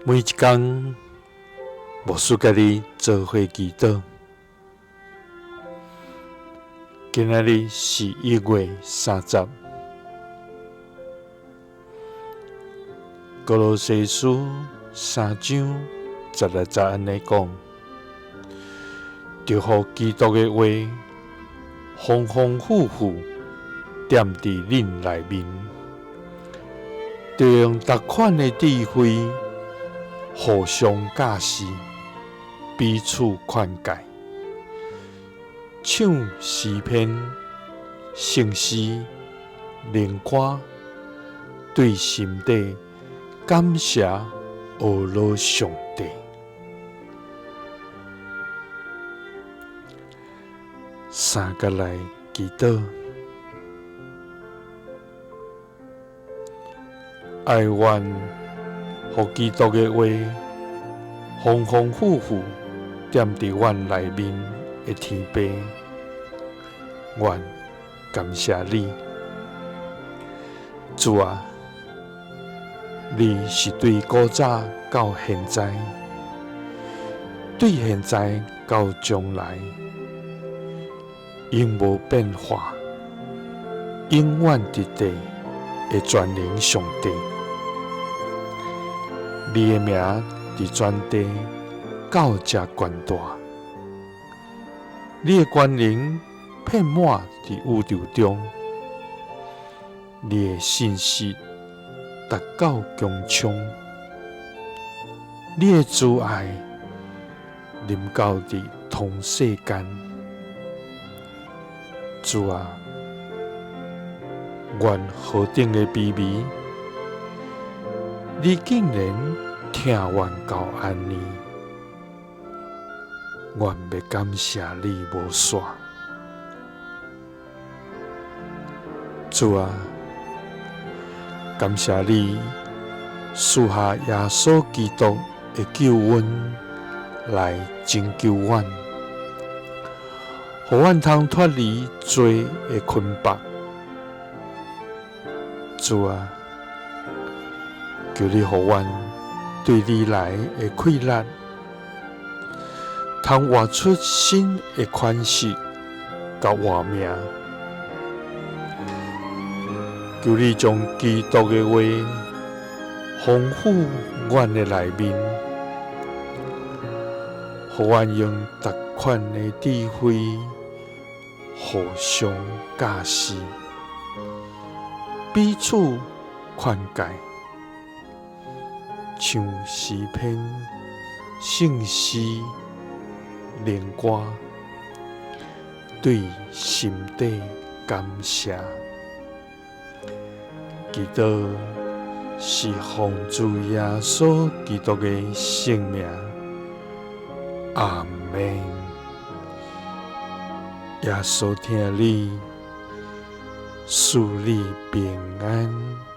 每一工，牧師佮你做伙祈禱。今仔日是1月30，歌羅西書3章16節按呢講：著予基督的話豐豐富富踮佇恁內面，著用逐款的智慧互相教示，彼此勸誡，唱詩篇、聖詩、靈歌，對心底感謝阿羅上帝。三佮來祈禱，哀願予基督的話豐豐富富踮佇阮內面的天父，阮感謝你，主啊，你是對古早到現在，對現在到將來，永無變化，永遠佇地的全能上帝。你的名佇全地到遮懸大，你的權能遍滿佇宇宙中，你的信實達到穹蒼，你的慈愛臨到佇通世間。主啊，願何等的卑微，你竟然疼阮到按呢？阮欲感謝你無煞。主啊，感謝你賜下耶穌基督的救恩來拯救阮，予阮通脫離罪的捆綁。主啊，求你予阮對你來的快樂，通活出新的款式佮活命。求你將基督的話豐富阮的內面，予阮用逐款的智慧互相教示，彼此勸誡，唱詩篇、聖詩、靈歌，對心底感謝。祈禱是奉主耶穌基督的聖名，阿們。耶穌疼你，賜你平安。